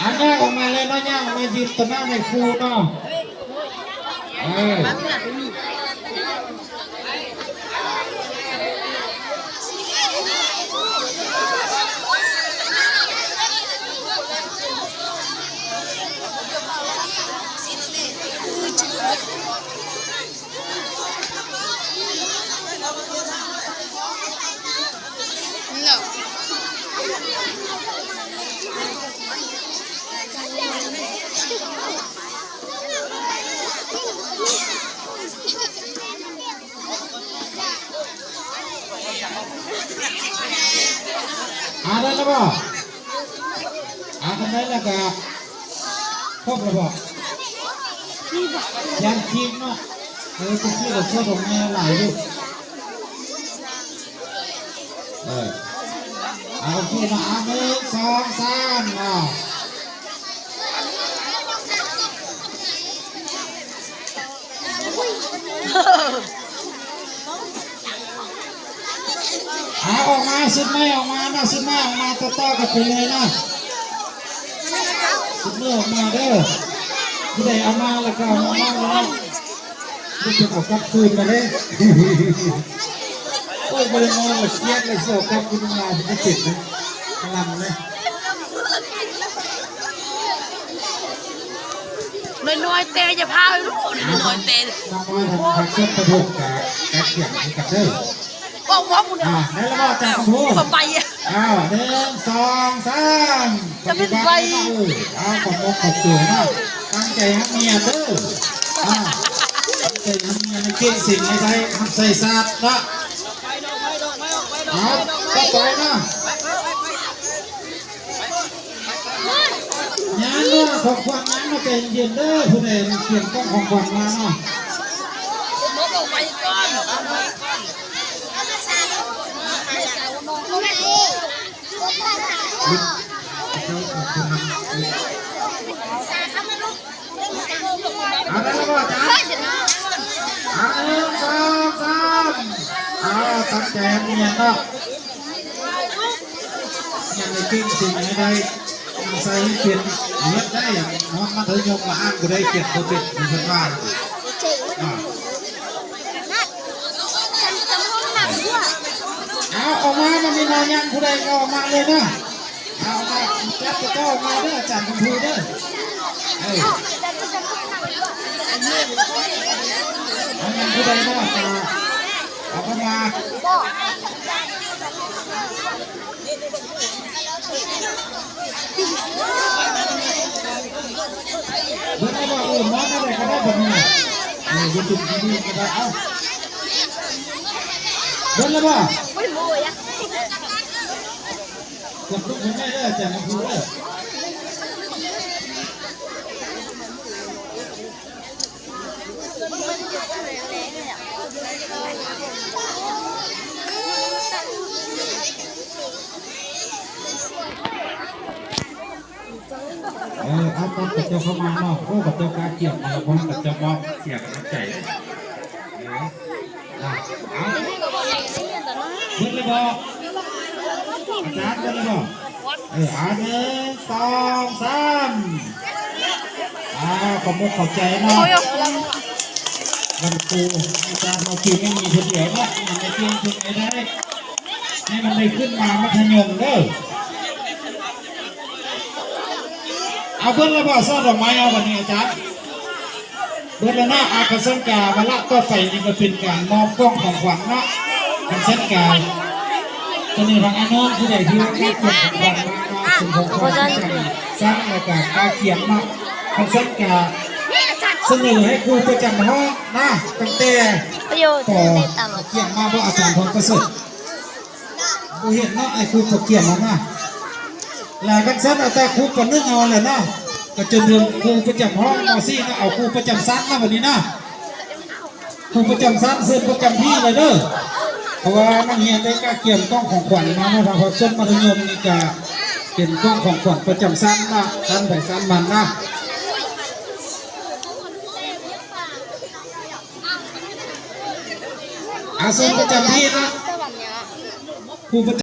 ອັນນັ້ນອອກມາເລີຍເນາະ ຍ່າງອອກມາຢືນຕໍ່ໜ້າແມ່ຄູເນາະ ເອີ. ອ່າ ໄດ້ແລ້ວບໍ່? ອ່າ ຄັນໄດ້ແລ້ວກະຄົບແລ້ວບໍ່? ຢ້ານຄີບເນາະ ເອີ ຄືບກໍຊົດອອກມາຫຼາຍຢູ່ ເອີ ເອົາ ໂອເຄເນາະ ອ່າ ໜຶ່ງ ສອງ ສາມ ເນາະ. ເອົາ ອອກມາ ຊຸດໃໝ່ອອກມາເນາະ ຊຸດໃໝ່ອອກມາ ຕໍ່ໆກັນໄປເລີຍເນາະ ຊຸດໃໝ່ອອກມາເດີ ຜູ້ໃດເອົາມາແລ້ວກໍເອົາມາເນາະ ບໍ່ເປັນເອົາກັບຄືນມາເດ້ ໂອ້ຍ ບໍ່ໄດ້ນອນລະ ຄຽດລະ ຊິເອົາກັບຄືນມາ ຊິບໍ່ເປັນເດ້ ລຳເດ້. ນ້ອຍໆແຕ່ ຢ່າພາໄປລູກ ນ້ອຍໆແຕ່ ນ້ອຍໆ ຖ້າເກີດປະໂທດກະ ກະຂຽນຄືກັນເດີ ເວົ້າ ເວົ້າ ອ່າ ໄດ້ແລ້ວບໍ່ ອາຈານຄຳພູ ໄປ ອ້າວ ໜຶ່ງ ສອງ ສາມ ຈະເປັນໄປ ເອີ ອ້າວ ຂອບອົກຂອບໃຈເນາະ ຕັ້ງໃຈຮັກຮຽນເດີ ອ່າ ຕັ້ງໃຈຮັກຮຽນໃຫ້ເກັ່ງ ສິ່ງໃດໆ ຮັບໃຊ້ຊາດເນາະ ເອົາ ຕໍ່ໄປເນາະ. ຍັງເນາະ ຂອງຂວັນຍັງເນາະ ໃຈເຢັນໆເດີ ຜູ້ໃດມາກຽມກ່ອງຂອງຂວັນມາເນາະ ເອົາໄດ້ແລ້ວບໍ່ອາຈານ ອ່າ ໜຶ່ງ ສອງ ສາມ ເອົາ ຕັ້ງໃຈຮຽນເນາະ ຮຽນໃຫ້ເກັ່ງ ເກັ່ງໃຫ້ໄດ້ ນຳໃຊ້ໃຫ້ເປັນ ເຮັດໄດ້ ຮອດມັດທະຍົມລະອ່ານບໍ່ໄດ້ ຂຽນບໍ່ເປັນ ເພິ່ນວ່າ ອ່າ ເອົາ ອອກມາ ມັນມີມາຍັງຜູ້ໃດກໍອອກມາເລີຍເນາະ ເອົາ ອອກມາ ຈັບກະເຈົ້າອອກມາເດີ ອາຈານຄຳພູເດີ ເອີ ເອົາ ຍັງຜູ້ໃດເນາະ ອາ ເອົາເຂົ້າມາ. ເບິດແລ້ວບໍ່? ເອີ ມອງມາໄດ້ກໍໄດ້ບັດນີ້ນະ ເອີ ຢູ່ຈຸດນີ້ກໍໄດ້ ເອົາ ເບິດແລ້ວບໍ່? ກວດລຸກໃຫ້ແມ່ເດີ ອາຈານມາຄູເດີ. ເອີ ເອົາ ຕອນເຂົາເຈົ້າເຂົ້າມາເນາະ ໂອ້ ເຂົາເຈົ້າກະກຽມມາ ເພາະເຂົາເຈົ້າມອບສຽງກຳລັງໃຈ ເອີ ອ່ະ ເອົາ ເບິດແລ້ວບໍ່? ອາຈານ ເບິດແລ້ວບໍ່? ເອີ ອ່າ ໜຶ່ງ ສອງ ສາມ ອ່າ ຂອບອົກຂອບໃຈເນາະ ວັນຄູ ອາຈານເຮົາຄືຍັງມີຜູ້ດຽວເນາະ ໃຫ້ມັນໄດ້ຂຶ້ນມາມັດທະຍົມເດີ ເອົາ ເບິດແລ້ວບໍ່? ຊອດດອກໄມ້ເອົາບັດນີ້ອາຈານ ເບິດແລ້ວເນາະ ອາ ຄັນຊັ້ນກະວາລະຕໍ່ໄປນີ້ກໍເປັນການມອບກ່ອງຂອງຂວັນເນາະ ຄັນຊັ້ນກະ ສະເໜີທາງອ້າຍນ້ອງຜູ້ໃດທີ່ມອບກ່ອງຂອງຂວັນມາເນາະ ເປັນຂອງຂວັນປະຈຳຊັ້ນ ແລ້ວກະກາກຽມເນາະ ຄັນຊັ້ນກະສະເໜີໃຫ້ຄູປະຈຳຫ້ອງເນາະ ຕັ້ງແຕ່ ປະໂຫຍດ ປ ກຽມມາບໍ່ ອາຈານພອນປະເສີດ? ບໍ່ເຫັນເນາະ ອ້າຍຄູປະກຽມຫັ້ນນະ ແລ້ວຄັນຊັ້ນເອົາແຕ່ຄູປະໜຶ່ງເອົາແຫຼະເນາະ ກະຈົນເຖິງຄູປະຈຳຫ້ອງ ມໍສີ່ເນາະ ເອົາຄູປະຈຳຊັ້ນເນາະ ບັດນີ້ເນາະ ຄູປະຈຳຊັ້ນເຊີນປະຈຳທີ່ເລີຍເດີ ເພາະວ່ານັກຮຽນໄດ້ກະກຽມກ່ອງຂອງຂວັນມາເນາະ ທາງພາກຊັ້ນມັດທະຍົມນີ້ກະເປັນກ່ອງຂອງຂວັນປະຈຳຊັ້ນເນາະ ຊັ້ນໃຜຊັ້ນມັນເນາະ ອາ ເຊີນປະຈຳທີ່ເນາະ ຄູປະຈຳ